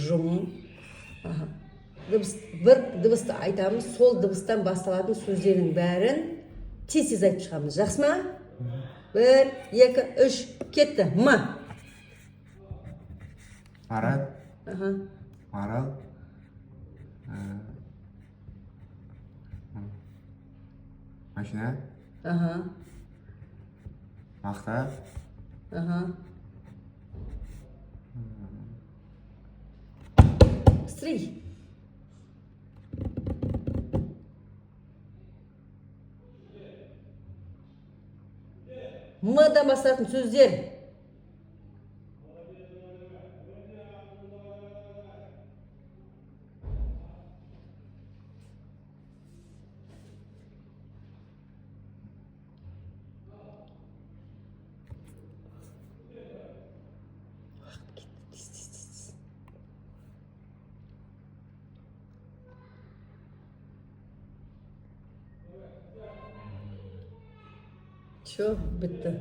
Жұм. Аха. Дыбыс, бір дыбысты айтамыз, сол дыбыстан басталатын сөздердің бәрін тез тез айтып шығамыз, жақсы ма? Бір, екі, үш, кетті. М. Марат. Аха. Марал. Машина. Аха. Мақта. Аха. Быстрей. М-дан басталатын сөздер. Уақыт кетті. Тез, тез, тез, тез. Все, бітті.